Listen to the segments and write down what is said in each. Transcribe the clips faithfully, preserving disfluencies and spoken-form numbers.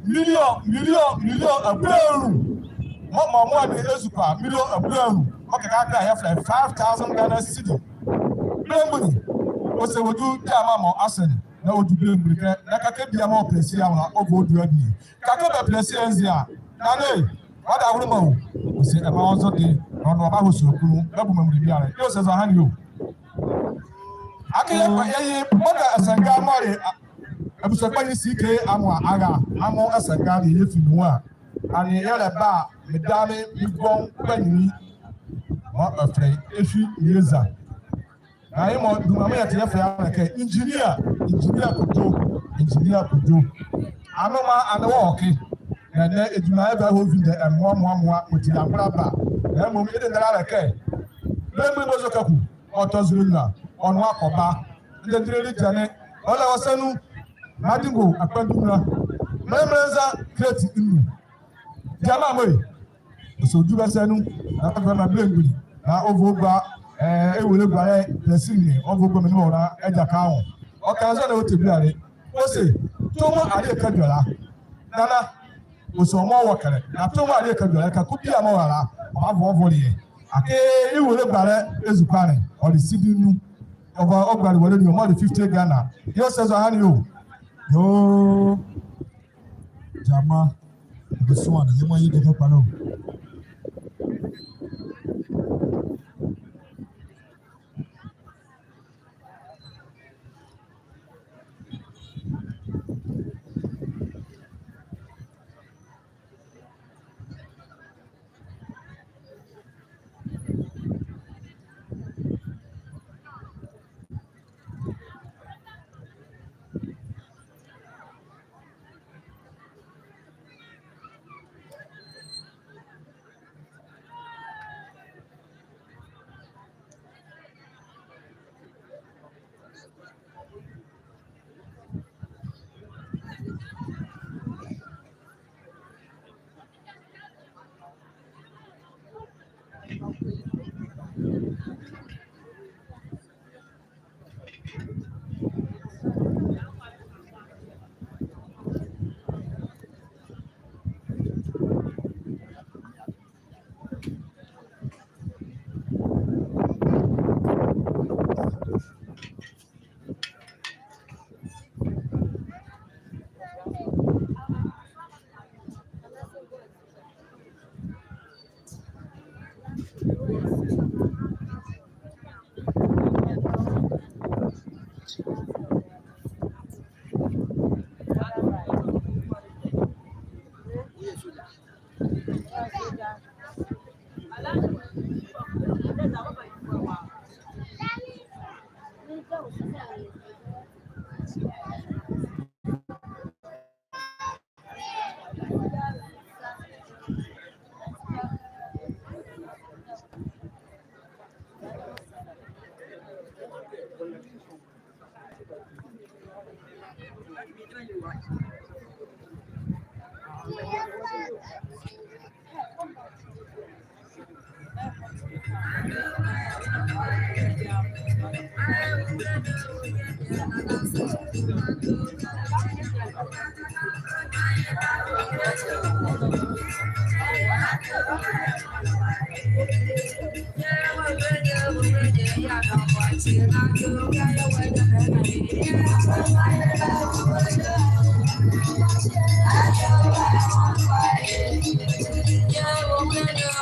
million, million, million abulanlu. Mɔɔ, mɔɔ, mɔɔ ade ezukoa million abulanlu. Mɔɔ kɛkala yɛfɛlɛ five thousand Ghana cedi. Belemgbunli, ɔse ɔdu gyɛma mɔɔ asɛnɛ, na ɔdu belemgbunli ɛkɛ, na kɛkala biala mɔɔ ɔpɛlɛsi ye anwo la, ɔva ɔdua bie. Kɛkala bɛpɛlɛsi ye anzi a, na ne, ɔdaye ɔlɛ mɔɔ, ɔse ɛmaa ɔzo de, na ɔnea ɔbahoso kunlu, na bɛabu menli biala. Yoo, sɛ zɔhane yoo. Akee yɛkɔ, yɛye Mɔda Asanka mɔɔ le, a, abusua kpanyinli C K Amoah Ara, Amoah Asanka ne yɛfi nu a. Ɛnee yɛlɛba a, meda me, me gbɔŋ kpanyinli, mɔɔ bɛfɛlɛ ye Ehye Yeza. Na yemɔ duma mɔɔ yɛtɛ yɛfɛlɛ ye a le kɛ engineer, engineer Kojo, engineer Kojo. Anoma, ɛnee wɔ ɔke. Na ɛnɛ edwuma ɛva ɛhɔ vindɛ ɛmoa, moa, moa, ɔti yɛangola ba. Na mmom yɛde ndɛlɛ a le kɛ, belemgbunli Bozo Kaku, ɔtɔ zolɛ nwiɔ, ɔnea ɔkɔba. Ndɛndɛlɛ le gyɛne, ɔlɛ wɔ sa nu, Madingo Akpandumla. Mɛlɛmɛlɛnza kreti nnu. Gyɛma mɔɔ ye, ɔse ɔdu bɛ sa nu, na ɔva ɔmaa belemgbunli, na ɔva ɔgua, eh, Ewuale Gualɛ pɛlɛsi ne, ɔva ɔgua menli mɔɔ la, ɛgya ka anwo. Ɔka nza na ɔtɛ biala le. Ɔse, tɔmɔ aleɛ kɛdwɛkɛ la. Nana, ɔse ɔmɔ wɔ ɛkɛ la. Na tɔmɔ aleɛ kɛdwɛkɛ la, kɛkala biala mɔɔ ɛra la, ɔbava ɔvɔle ye. Akee Ewuale Gualɛ ezukoa ne, ɔle sedi nnu. Ɔva ɔgua Ewuale nwiɔ mɔɔ le fifty Ghana. Yoo, sɛ zɔhane yoo. Yoo. Gyɛma, ɛbɛsoa ne, yemɔ ye dɛkɛ kpalɛ o.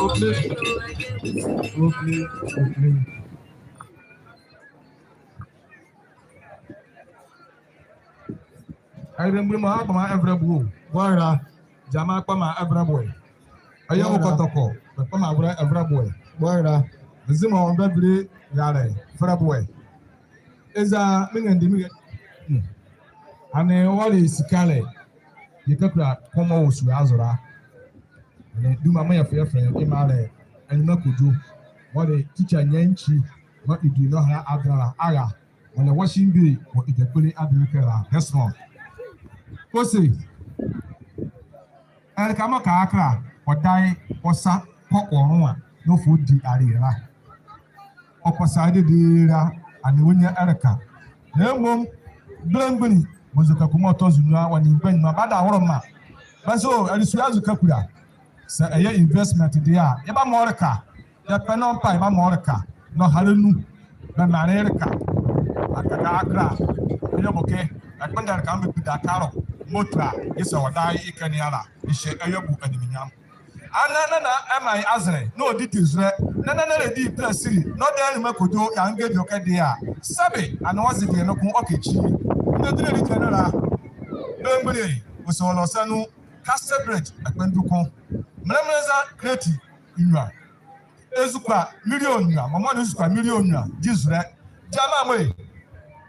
Okay, okay, okay. Arelemgbunli mɔ, akpama ɛvolɛ bo o. Bɔra. Gyɛma, akpama ɛvolɛ bo ɛ. Ɛyɛ wɔ kɔtɔkɔ, bɛkpama ɛvolɛ, ɛvolɛ bo ɛ. Bɔra. Mezi mɔɔ bɛvile ralɛ, ɛvolɛ bo ɛ. Eza, menga ndi, menga. Hmm. Ɛnee wɔle sikalɛ, yɛkakula kɔmɔ wɔ sua azo la. Ɛnee duma mɔɔ yɛfɛlɛ ye a le, Anyima Kojo, ɔle teacher nwiɔ ekyi, mɔɔ ɔdie nɔhalɛ adenla la, ara. Ɔle Washington Bay wɔ Edziakpole Adenlekɛ la, Desmond. Ɔse, ɛleka mɔɔ kɛkala ɔdaye ɔsa kɔ ɔ nloa na ɔfa ɔdie aleɛ la, ɔkpɔsa ye dedee la, ɛnee ɔnyia ɛleka. Na mmom, belemgbunli Bozo Kaku mɔɔ tɔ zo nu a, ɔ nee mgbanyima badawoloma. Bɛse o, adesua azo kakula. Sɛ ɛyɛ investment deɛ a, yɛbamɔ ɔleka. Yɛpɛ nɔmpa, yɛbamɔ ɔleka. Nɔhalɛ nu, bɛmaanle ɛleka. Akaka Accra, ɛyɛ bɔ kɛ, ɛkpondɛ ɛleka mɔɔ bɛkpondɛ Carlo, moto a, yɛse ɔdaye ɛkɛ ne ala, ɛhyɛ ɛyɛ bu animunyam. Anaa, na, na, ɛmaa ye azɛlɛ, na ɔdi tizolɛ, na, na, na, na ɛdi pila sili, na ɔdaye anima kodwo, yɛanrɛdie ɔ kɛ deɛ a, sɛbe, anaa ɔze deɛ noko ɔkɛ ekyi, na ɛdinli ɛdie ne la, bɛmgbole, ɔse ɔlɔ sa nu, Castle Bridge, ɛkpondɛ ko, mɛlɛmɛlɛ nza kreti nwiɔ a, ezukoa million nwiɔ a, mɔɔ ne ezukoa million nwiɔ a, di zolɛ, gyɛmaa mɔ e,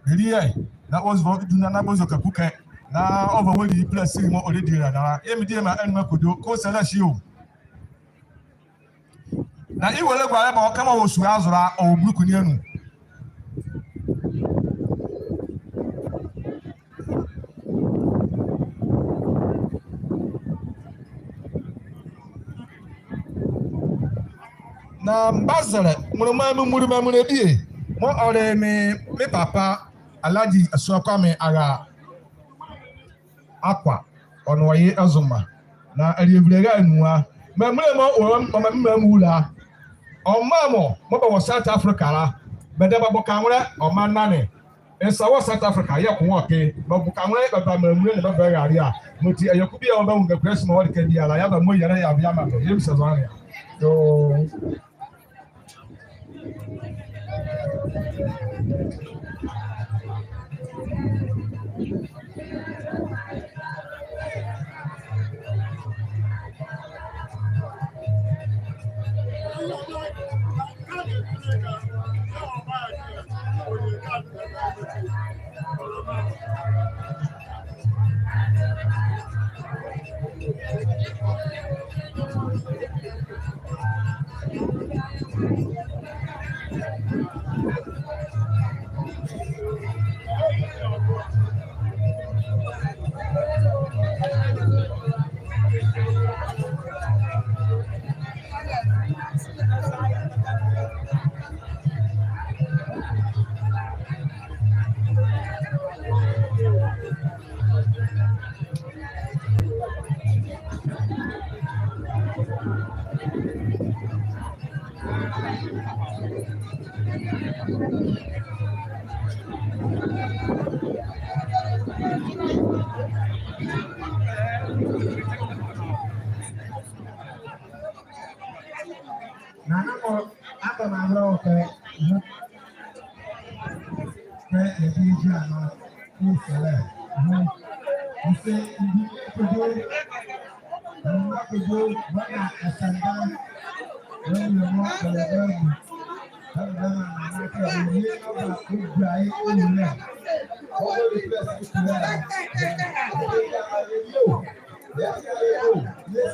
bɛli ye, na ɔzo du na, na bɛzo kakukɛ, na ɔva wɔli pila sili mɔɔ ɔlɛdie la, na, yemɔ diema anima kodwo, kɛ ɔsa la ɛhye o. Na ewole gua yɛbɔ kɛmɔ ɔwɔ sua azo la, ɔwɔ buluku ne anu. Na mebazɛlɛ, mɔɔ, mɔɔ, mɔɔ, mɔɔ, mɔɔ, mɔɔ, bie, mɔɔ ɔle me, me papa, Alhaji Asua Kwame Ara. Akwa, ɔ nee ɔ ye Azuma. Na ɛlɛvile ɛra anu a, mɛmɛlɛ mɔɔ wɔ, mɔɔ mɛmɛlɛ mɔɔ wula. Ɔmaa mɔ, mɔɔ bɛwɔ South Africa la, bɛdabɛ bɛboka nwolɛ, ɔmaa nane. Esa wɔ South Africa, yɛɛ ko wɔ ɛkɛ, bɛboka nwolɛ, bɛba mɛmɛlɛ ne bɛba ɛrale a. Yemɔti, ɛyɛ ko biala wɔ bɛ wɔ Christmas wɔ ɛkɛ biala, yɛaba mɔɔ yɛlɛyɛ bie amaa bɛ, yɛɛ mese zɔhane a. Yoo. Nana mɔ, aba mebɛlɛ wɔ kɛ, kɛ ɛdi ɛgyi a nɔ, ɛsɛlɛ, ɛse, ɛdi, ɛkodo, ɛma kodo, bana, ɛsɛnda, ɛwulɛ mɔ, ɛlɛba mu, ɛlɛba mɔ, nana kɛ, ɛyɛ, aba, ɛgya, ɛwulɛ, ɔwɔ, ɛfɛ, ɛsɛ, ɛfɛ, ɛyɛ, ɛyɛ, ɛyɛ, ɛyɛ, ɛyɛ,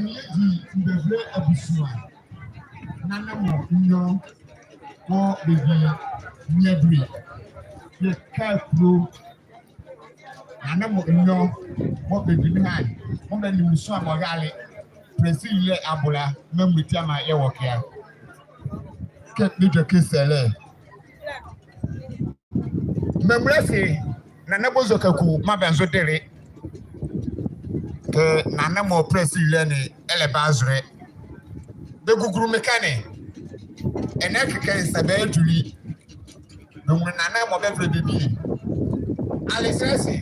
Yɛdi Mbevle abusua nane mɔ nwiɔ mɔɔ bɛdi Nyabire, yɛka kulo nane mɔ nwiɔ mɔɔ bɛdi ne han, mɔɔ bɛnle musua mɔ rale Prɛsi Yilɛ Abola, Mamule Tiamaa yɛwɔ ɛkɛ a. Kɛ medwɛkɛ sɛlɛ, Mamule se, Nana Bozo Kaku maa bɛ nzo dele. Kɛ nane mɔ Prɛsi Yilɛ ne ɛlɛba azɛlɛ. Bɛgugulu mekɛ ne. Ɛnɛ kɛkɛ nsa bɛ adwule. Bɛnwunle nane mɔ bɛvɛlɛ bɛ bie. Alɛsɛlɛ se,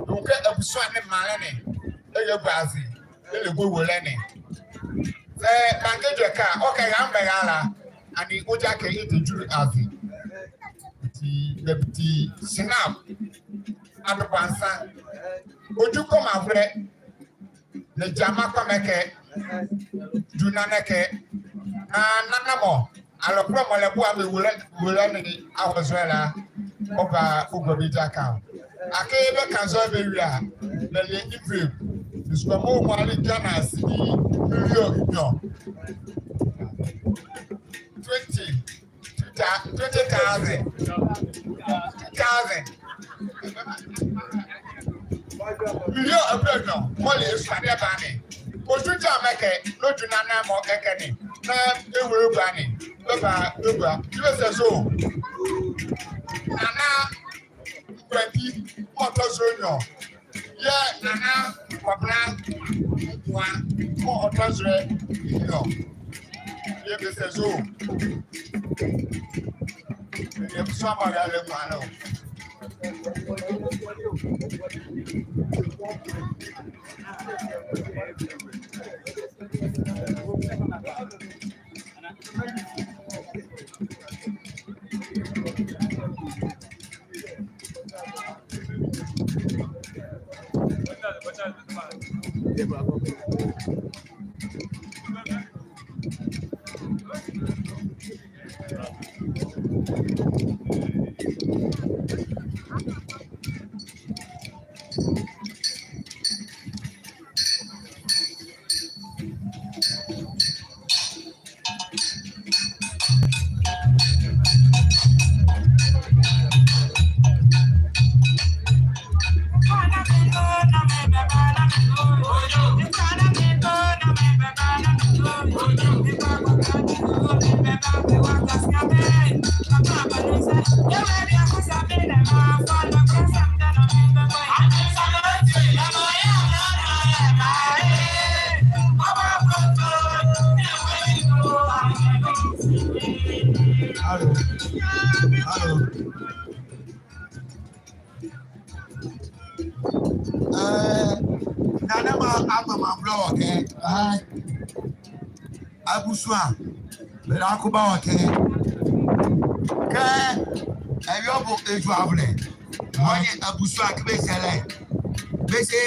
bɛnwu kɛ abusua ne maanle ne ɛlɛgua aze, ɛlɛgua ewolɛ ne. Sɛ bɛanka edwɛkɛ a, ɔkɛ ɛra mbɛ ɛra la, ɛnee ɔgyakɛ ɛtɛdwule aze. Ɔti bɛbiti Sinap, Adobansa, Odwu Kɔmavolɛ, nee Gyama Kɔmɛkɛ, Dunanɛkɛ, na nane mɔ, alɔkɔlɔ mɔ ɛlɛboa bɛ ewolɛ, ewolɛ ne ahɔzɔlɛ la, ɔba ɔgua bɛ gyakɛ. Akee bɛka zɔhane bɛwie a, bɛle envelope. Nsukuamɔ wɔ mɔ a le Ghana sini million nwiɔ. Twenty. Two thou-, twenty thousand. Two thousand. Million abirɛ nwiɔ, mɔɔ le ɛsuadeɛ bane. Odwu Gyamɛkɛ, na Odwu Nana mɔ ɛkɛ ne. Na ewolɛ bane. Bɛba, bɛba. Ti bɛ sɛ zo. Nana Nkwati, mɔɔ tɔ zo nwiɔ. Yɛɛ Nana Kɔbla Nkoa, mɔɔ ɔtɔ zo nwiɔ. Yɛɛ bɛ sɛ zo. Yɛɛ bɛ sɔ mɔ yɛɛ le mɔ a lo. Hello. Hello. Ɛɛ, nane mɔ a mama mblɔ wɔ ɛkɛ. Ɛɛ, abusua, bɛlɛko ba wɔ ɛkɛ. Kɛ ɛyɔbo edwavolɛ, ɔnyɛ abusua kɛ bɛzɛlɛ. Bɛse,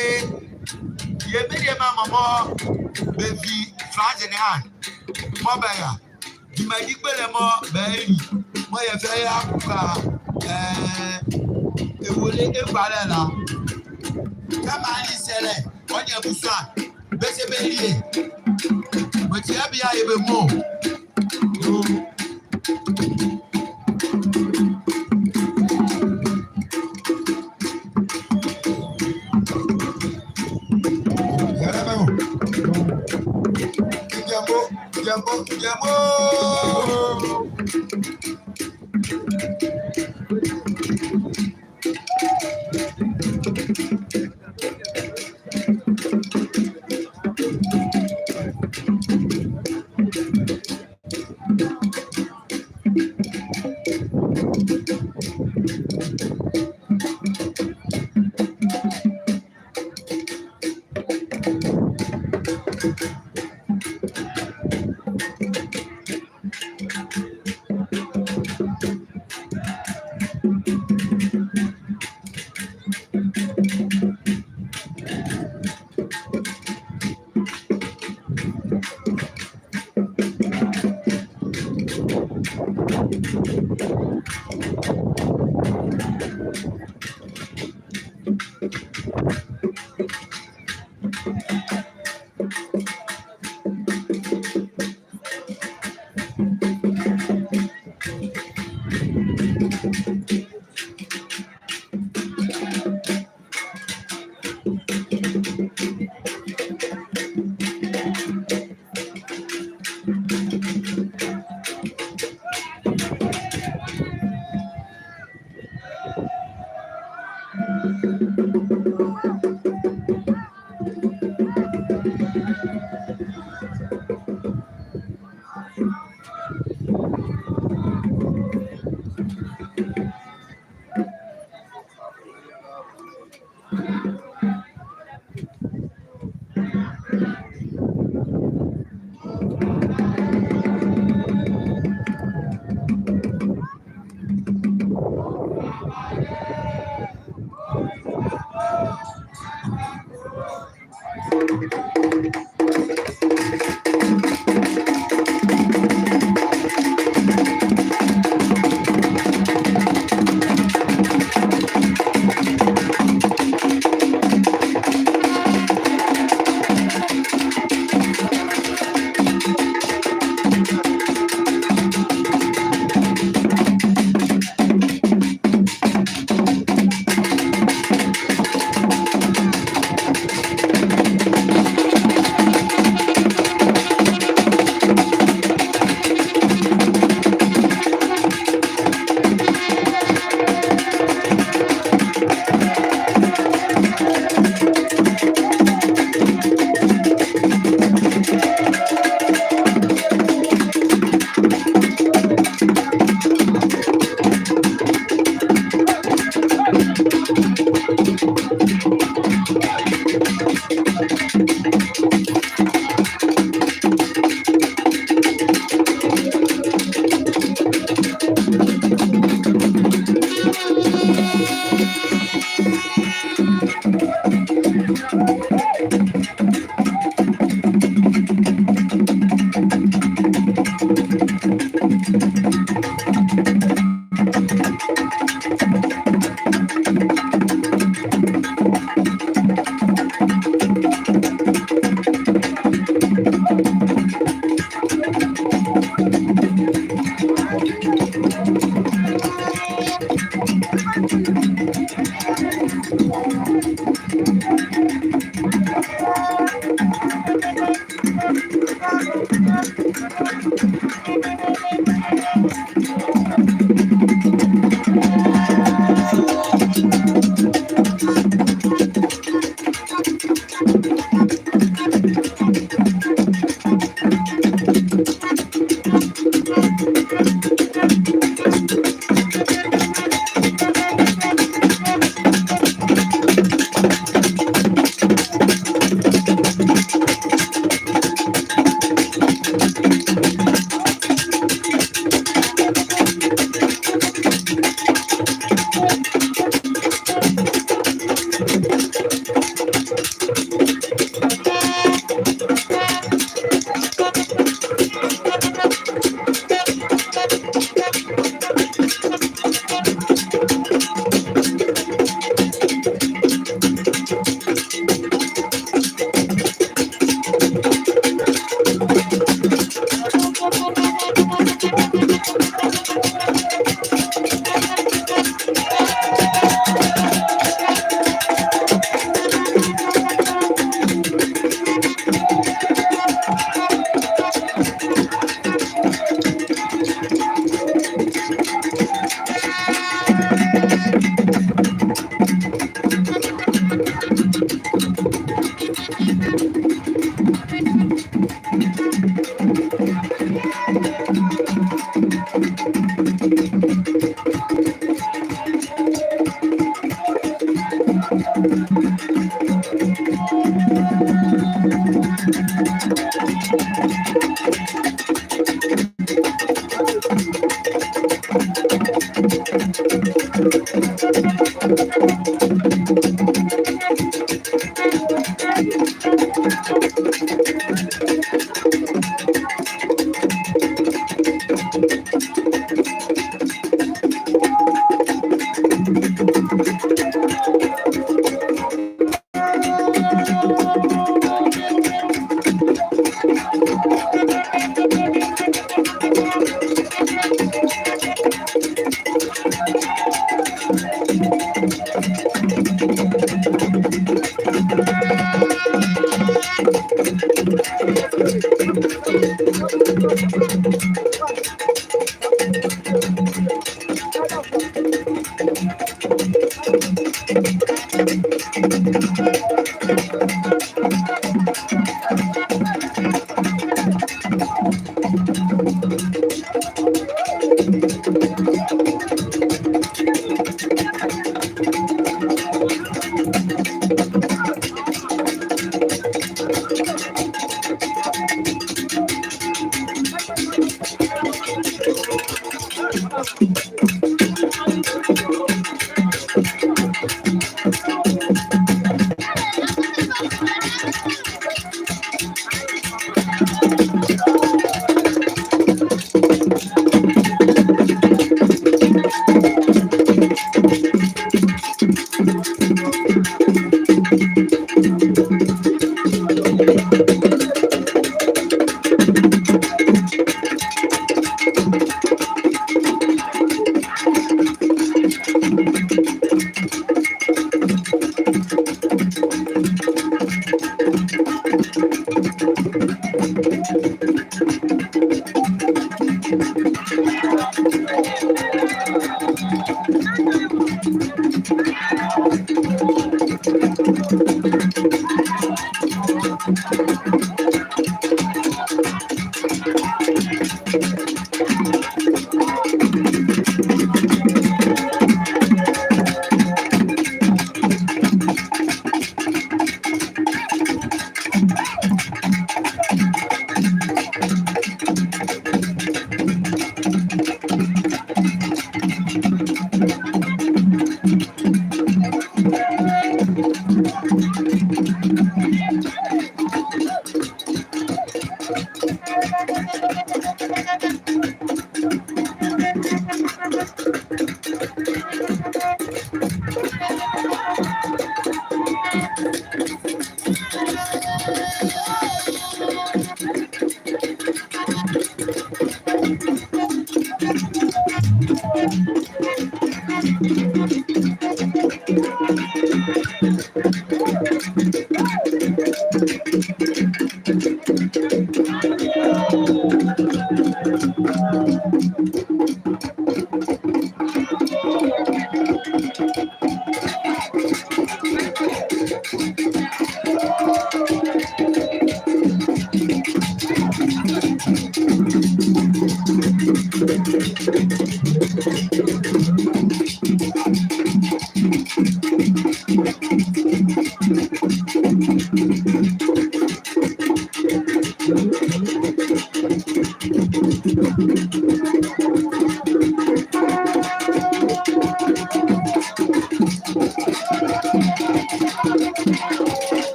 yɛ mediema mɔ mɔɔ bɛvi France ne a, mɔɔ bɛra. Dwumadikpelɛ mɔɔ bɛli, mɔɔ yɛfɛlɛ ye akpɔka, ɛɛ, ewole ekpalɛ la. Kɛ bali zɛlɛ, ɔnyɛ abusua, bɛse bɛlie. Bɛti ɛbia yɛ bɛ mɔ.